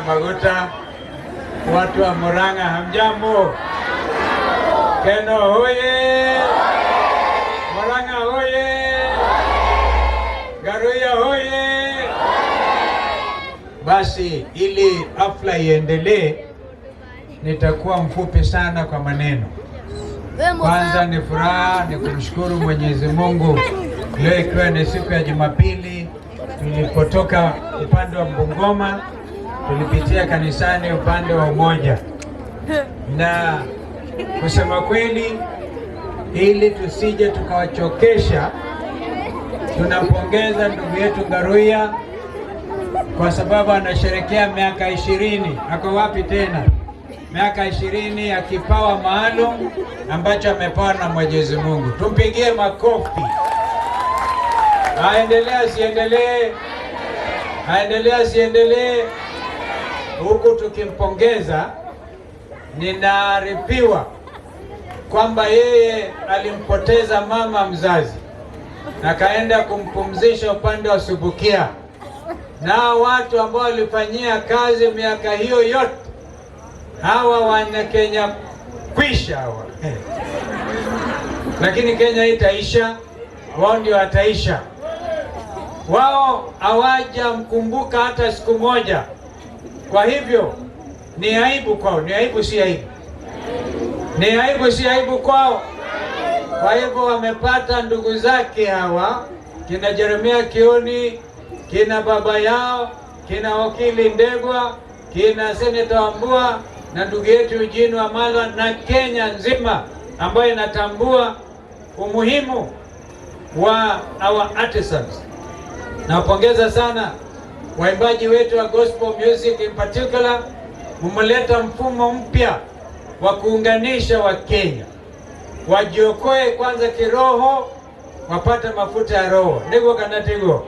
Maguta, watu wa Murang'a, hamjambo? Keno hoye! Murang'a hoye! Ngaruiya hoye! Basi ili hafla iendelee, nitakuwa mfupi sana kwa maneno. Kwanza ni furaha ni kumshukuru Mwenyezi Mungu leo ikiwa ni siku ya Jumapili, tulipotoka upande wa Bungoma tulipitia kanisani upande wa Umoja, na kusema kweli, ili tusije tukawachokesha, tunampongeza ndugu yetu Ngaruiya kwa sababu anasherekea miaka 20. Ako wapi tena? Miaka 20 ya kipawa maalum ambacho amepewa na Mwenyezi Mungu. Tumpigie makofi. Aendelee asiendelee? Aendelee asiendelee? Huku tukimpongeza, ninaarifiwa kwamba yeye alimpoteza mama mzazi na kaenda kumpumzisha upande wa Subukia, na watu ambao walifanyia kazi miaka hiyo yote hawa wana Kenya kwisha hawa. Lakini Kenya itaisha, wao ndio wataisha. Wao hawajamkumbuka hata siku moja. Kwa hivyo ni aibu kwao, ni aibu, si aibu? Ni aibu, si aibu kwao? Kwa hivyo wamepata ndugu zake hawa kina Jeremia Kioni, kina baba yao, kina wakili Ndegwa, kina Seneta Wambua na ndugu yetu Eugene Wamalwa na Kenya nzima ambayo inatambua umuhimu wa our artisans. Nawapongeza sana waimbaji wetu wa gospel music in particular, mumeleta mfumo mpya wa kuunganisha Wakenya wajiokoe kwanza kiroho, wapate mafuta ya roho ndiko kanatigo,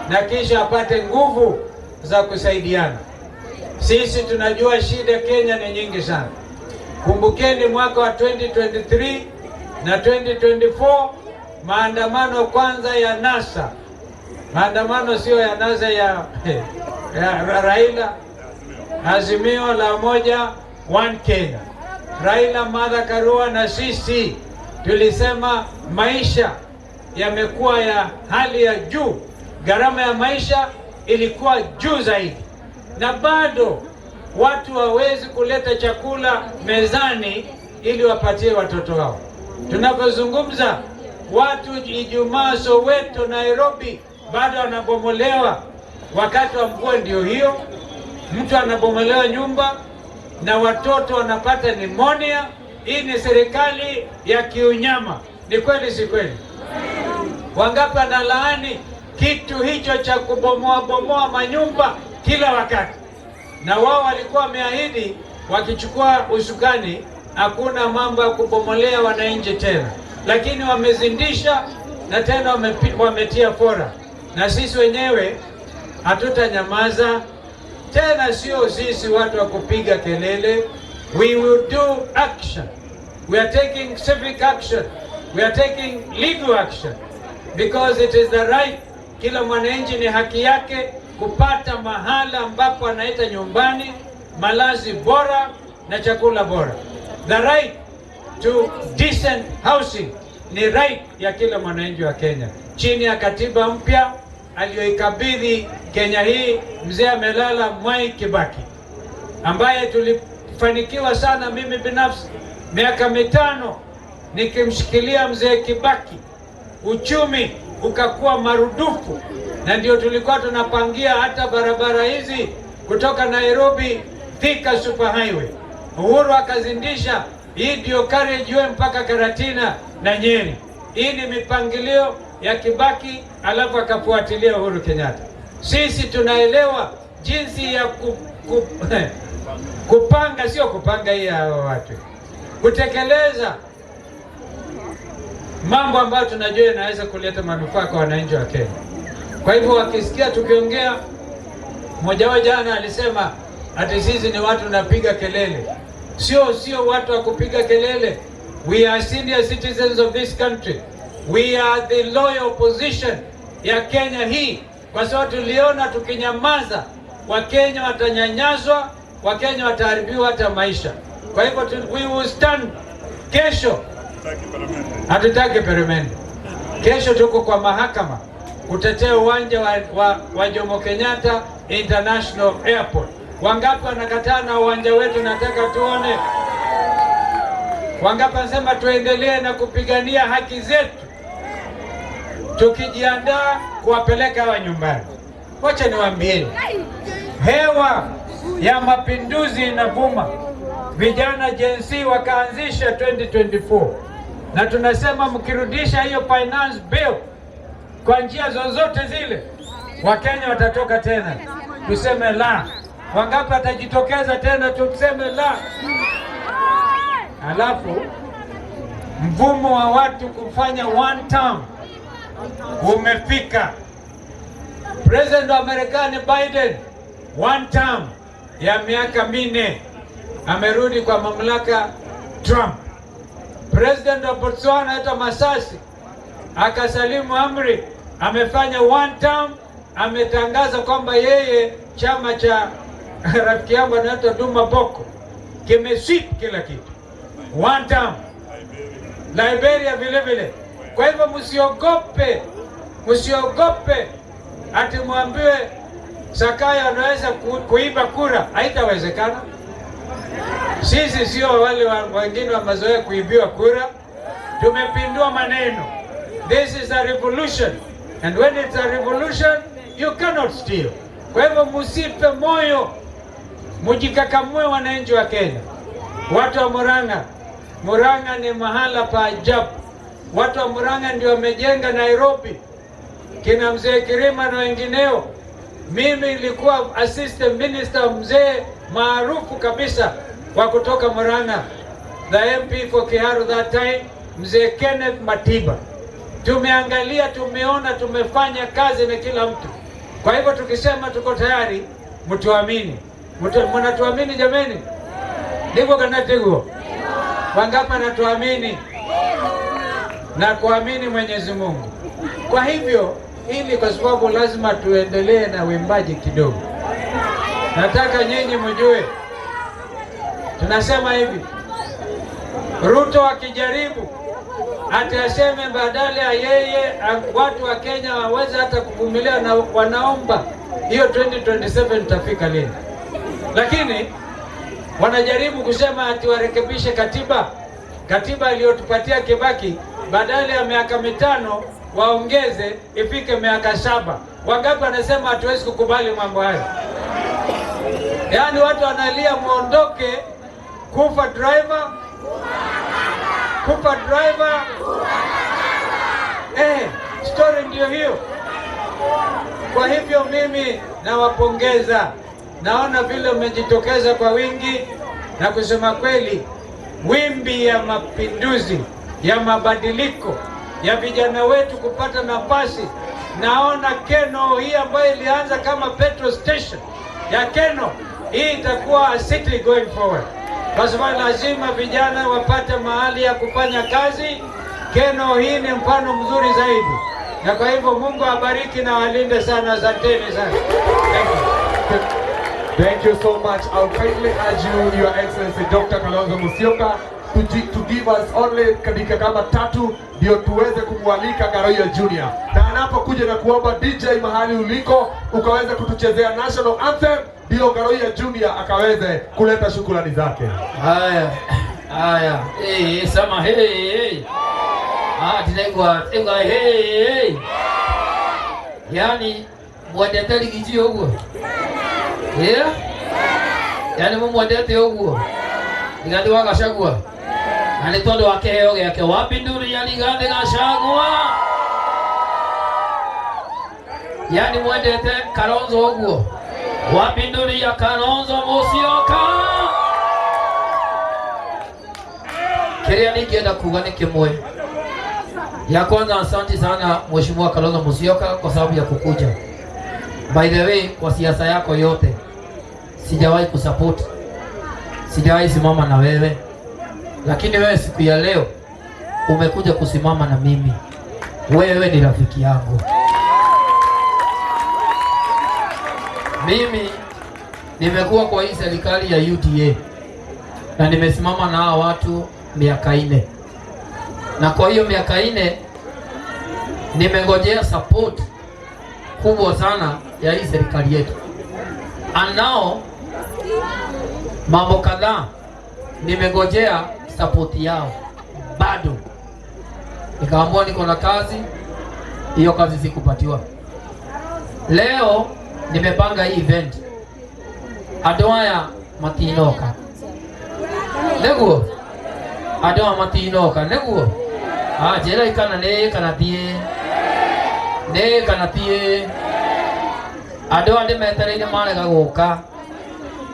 na kisha apate nguvu za kusaidiana. Sisi tunajua shida Kenya ni nyingi sana. Kumbukeni mwaka wa 2023 na 2024, maandamano kwanza ya NASA, maandamano sio ya NASA ya Raila, Azimio la Umoja One Kenya, Raila, Martha Karua na sisi tulisema maisha yamekuwa ya hali ya juu, gharama ya maisha ilikuwa juu zaidi, na bado watu hawawezi kuleta chakula mezani ili wapatie watoto wao. Tunapozungumza watu Ijumaa Soweto, Nairobi bado wanabomolewa. Wakati wa mvua ndio hiyo, mtu anabomolewa nyumba na watoto wanapata pneumonia. Hii ni serikali ya kiunyama. Ni kweli si kweli? Wangapi wanalaani kitu hicho cha kubomoa bomoa manyumba kila wakati? Na wao walikuwa wameahidi wakichukua usukani hakuna mambo ya kubomolea wananchi tena, lakini wamezindisha na tena wametia fora, na sisi wenyewe hatutanyamaza tena. Sio sisi watu wa kupiga kelele, we will do action. We are taking civic action, we are taking legal action because it is the right. Kila mwananchi ni haki yake kupata mahala ambapo anaita nyumbani, malazi bora na chakula bora. The right to decent housing ni right ya kila mwananchi wa Kenya chini ya katiba mpya aliyoikabidhi Kenya hii mzee amelala Mwai Kibaki, ambaye tulifanikiwa sana. Mimi binafsi miaka 5 nikimshikilia mzee Kibaki, uchumi ukakuwa marudufu, na ndio tulikuwa tunapangia hata barabara hizi kutoka Nairobi Thika Super Highway. Uhuru akazindisha hii ndio carriageway mpaka Karatina na Nyeri. Hii ni mipangilio ya Kibaki, alafu akafuatilia Uhuru Kenyatta. Sisi tunaelewa jinsi ya kupanga, sio kupanga hii ya watu, kutekeleza mambo ambayo tunajua yanaweza kuleta manufaa kwa wananchi wa Kenya. Kwa hivyo wakisikia tukiongea, mmoja wao jana alisema ati sisi ni watu tunapiga kelele. Sio watu wa kupiga kelele. We are senior citizens of this country. We are the loyal opposition ya Kenya hii, kwa sababu tuliona tukinyamaza Wakenya watanyanyaswa, Wakenya wataharibiwa hata maisha. Kwa hivyo we will stand kesho, hatutaki peremende. Kesho tuko kwa mahakama kutetea uwanja wa Jomo Kenyatta International Airport. Wangapi wanakataa na uwanja wetu? Nataka tuone. Wangapi wanasema tuendelee na kupigania haki zetu, tukijiandaa kuwapeleka hawa nyumbani. Wacha niwaambieni, hewa ya mapinduzi inavuma. Vijana Gen Z wakaanzisha 2024 na tunasema mkirudisha hiyo finance bill kwa njia zozote zile, Wakenya watatoka tena tuseme la. Wangapi watajitokeza tena tuseme la? Alafu mvumo wa watu kufanya one term umefika. President wa Marekani Biden, one term ya miaka 4, amerudi kwa mamlaka Trump. President wa Botswana anaitwa Masisi akasalimu amri, amefanya one term, ametangaza kwamba yeye chama cha rafiki yangu anaitwa Duma Boko kimesweep kila kitu, one term. Liberia vile vile. Kwa hivyo msiogope, msiogope ati mwambiwe Zakayo anaweza kuiba kura, haitawezekana. Sisi sio wale wengine wa mazoea kuibiwa kura. Tumepindua maneno. This is a revolution and when it's a revolution you cannot steal. Kwa hivyo msife moyo, mujikakamue wananchi wa Kenya. Watu wa Murang'a, Murang'a ni mahala pa ajabu. Watu wa Murang'a ndio wamejenga Nairobi, kina mzee Kirima na wengineo. Mimi nilikuwa assistant minister, mzee maarufu kabisa wa kutoka Murang'a, the MP for Kiharu that time, mzee Kenneth Matiba. Tumeangalia, tumeona, tumefanya kazi na kila mtu. Kwa hivyo tukisema tuko tayari, mtuamini. Mnatuamini jameni? Ndivyo kana tiguo? Wangapi anatuamini na kuamini Mwenyezi Mungu? Kwa hivyo ili, kwa sababu lazima tuendelee na uimbaji kidogo, nataka nyinyi mjue, tunasema hivi, Ruto akijaribu ati aseme badala ya yeye watu wa Kenya waweze hata kuvumilia na wanaomba hiyo 2027 itafika lini, lakini wanajaribu kusema ati warekebishe katiba, katiba iliyotupatia Kibaki, badala ya miaka 5 waongeze ifike miaka 7. Wangapi wanasema hatuwezi kukubali mambo hayo? Yaani watu wanalia muondoke, kufa driver, kufa driver. Story ndio hiyo. Kwa hivyo mimi nawapongeza, naona vile umejitokeza kwa wingi, na kusema kweli, wimbi ya mapinduzi ya mabadiliko ya vijana wetu kupata nafasi. Naona Kenol hii ambayo ilianza kama petrol station ya Kenol, hii itakuwa a city going forward, kwa sababu lazima vijana wapate mahali ya kufanya kazi. Kenol hii ni mfano mzuri zaidi, na kwa hivyo Mungu abariki na walinde sana. Asanteni sana. Thank you. Thank you so much. I'll kindly urge you, Your Excellency Dr. Kalonzo Musyoka, to give us only dakika kama 3 ndio tuweze kumwalika Ngaruiya Junior, na anapokuja na kuomba DJ mahali uliko ukaweze kutuchezea national anthem, ndio Ngaruiya Junior akaweze kuleta shukrani zake. Haya, haya. Hey, sema hey, hey. Ah, ndiraigua igua hey, hey. Yani mwendete Riggy G ũguo? Yeah? Yani mumwendete ũguo? Rigathi wa Gachagua? Na nĩ tondũ wa kĩheo gĩake wapi nduri ya Rigathi Gachagua? Yani mwendete Kalonzo ũguo? Wapi nduri ya Kalonzo Musyoka? Kĩrĩa ningĩenda kuga nĩ kĩmwe. Ya kwanza, asante sana Mheshimiwa Kalonzo Musyoka kwa sababu ya kukuja. By the way, kwa siasa yako yote sijawahi kusupport, sijawahi simama na wewe, lakini wewe siku ya leo umekuja kusimama na mimi. Wewe ni rafiki yangu. Mimi Nimekuwa kwa hii serikali ya UDA na nimesimama na hawa watu miaka 4, na kwa hiyo miaka 4 nimengojea support kubwa sana ya hii serikali yetu. And now mambo kadhaa nimengojea support yao, bado nikaambiwa niko na kazi, hiyo kazi sikupatiwa. Leo nimepanga hii event, andũ aya matinoka nĩguo, andũ aya matinoka nĩguo, njĩra kana nĩ kana tiĩ, nĩ kana tiĩ. Andũ aya ndĩmetereire marega gũka,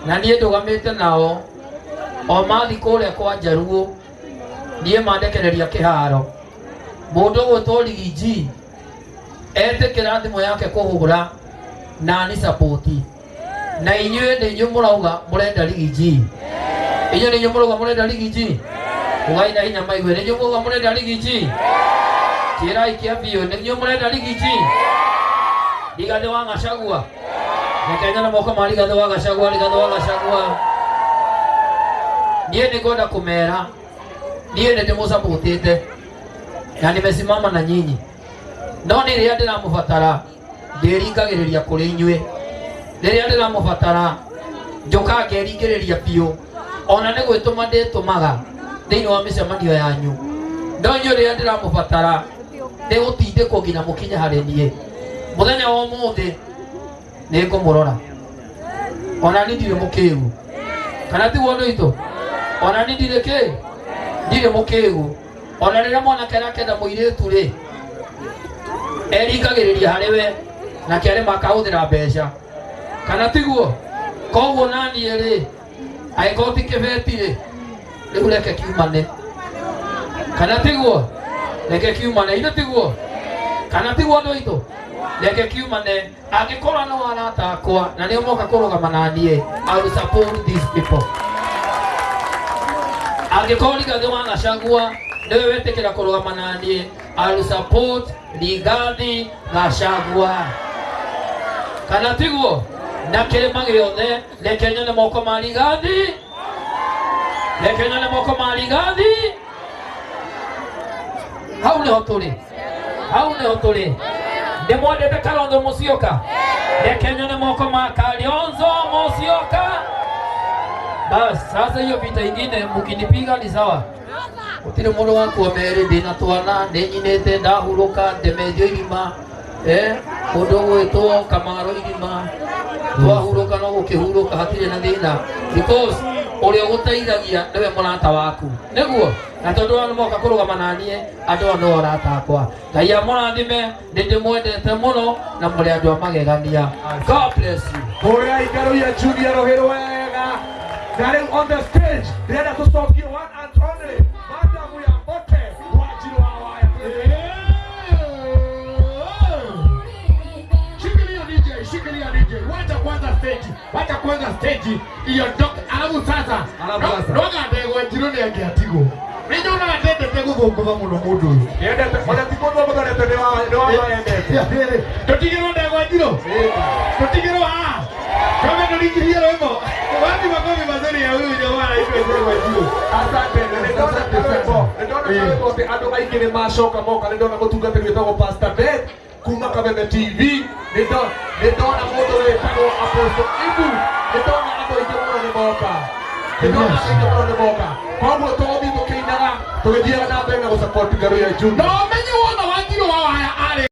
na niĩ ndũgamĩte nao o mathi kũrĩa kwa Njaruo, niĩ mandekereria kĩharo. Mũndũ ũgwĩtwo Riggy G etĩkĩra thimũ yake kũhũra na ni support, na inyuĩ nĩ inyuĩ mũrauga mũrenda Riggy G, inyuĩ nĩ inyuĩ mũrauga mũrenda Riggy G, ugai na hinya maigue, nĩ inyuĩ mũrauga mũrenda Riggy G, kĩrai kĩa biũ, nĩ inyuĩ mũrenda Riggy G. Rigathĩ wa Gachagua, reke nyone moko ma Rigathĩ wa Gachagua, Rigathĩ wa Gachagua. Niĩ nĩ ngwenda kũmera niĩ nĩ ndĩmũsupportĩte na nimesimama na nyinyi, no nĩ rĩrĩa ndĩramũbatara ndĩringagĩrĩria kũrĩ inyuĩ, rĩrĩa ndĩramũbatara njũkaga ngeringĩrĩria biũ, ona nĩ gwĩtũma ndĩtũmaga thĩinĩ wa mĩcemanio yanyu, no inyuĩ rĩrĩa ndĩramũbatara ndĩgũtindĩkwo nginya mũkinye harĩ niĩ. Mũthenya wa ũmũthĩ nĩ ngũmũrora, ona niĩ ndirĩ mũkĩgu, kana tiguo andũ aitũ? Ona niĩ ndirĩ kĩ, ndirĩ mũkĩgu. Ona rĩrĩa mwanake arakenda mũirĩtu rĩ, eringagĩrĩria harĩ we na kĩarĩ makahũthĩra mbeca, kana tiguo? Koguo naniĩ rĩ, angĩkorwo ti kĩbeti rĩ, rĩu reke kiumane, kana tiguo? Reke kiumane, ithe tiguo? Kana tiguo andũ aitũ? Reke kiumane. Angĩkorwo no arata akwa na nĩo moka kũrũgama na niĩ, I will support these people. Angĩkorwo Rigathĩ wa Gachagua nĩwe wetĩkĩra kũrũgama na niĩ, I will support Rigathi Gachagua, kana tiguo? Na kĩrĩma gĩothe, reke nyone moko ma Rigathi, reke nyone moko ma Rigathi. Hau nĩho tũrĩ, hau nĩho tũrĩ. Nĩ mwendete Kalonzo Musyoka? Reke nyone moko ma Kalonzo Musyoka. Bas, sasa hiyo vita ingine mkinipiga ni sawa. Gũtirĩ mũndũ wakua merĩ, ndĩna twana, nĩ nyinĩte, ndahurũka ndemethio irima, mũndũ ũgwĩtwo Kamaro irima, twahurũka no gũkĩhurũka, hatirĩ na thĩna, because ũrĩa ũgũteithagia nĩwe mũrata waku, nĩguo. Na tondũ aya nĩmoka kũrũgama na niĩ, andũ aya nĩo arata akwa. Ngai amũrathime, nĩ ndĩmwendete mũno na mũrĩ andũ a magegania. God bless you. Hũrĩrai Ngaruiya Junior rũhĩ rwega. Na rĩu on the stage ndĩrenda tũcokie one and only Madam Yambote Wanjiru wa Waya. Shikilia DJ, shikilia DJ. Wacha kwanza stage. Wacha kwanza stage. Iondoke. Alafu sasa. Alafu sasa. Noga ndegwa Njirũ nĩ angĩatigwo. Nĩ nyonaga ndendete gũthũngũtha mũno mũndũ ũyũ. Yendete ona ti mũndũ amũthondete, nĩ wa wendete. Tũtigĩrwo ndegwa Njirũ. Tũtigĩrwo haha. Kama nũringirie rwĩmbo. Wapi makofi mazuri ya huyu jamaa anaitwa Ndegwa Njirũ? Asante. Na nĩ ndona karwĩmbo, nĩ ndona karwĩmbo atĩ andũ aingĩ nĩ macoka moka. Nĩ ndona mũtungatĩri wĩtagwo Pastor Ben kuma Kameme TV, nĩ ndona mũndũ wĩtagwo Apostle Ibu, nĩ ndona andũ aingĩ mũno nĩ moka, nĩ ndona andũ aingĩ mũno nĩ moka. Koguo tũgũthiĩ tũkĩinaga tũgĩthiaga na mbere na gũsupport Ngaruiya Junior. Na ũmenye wona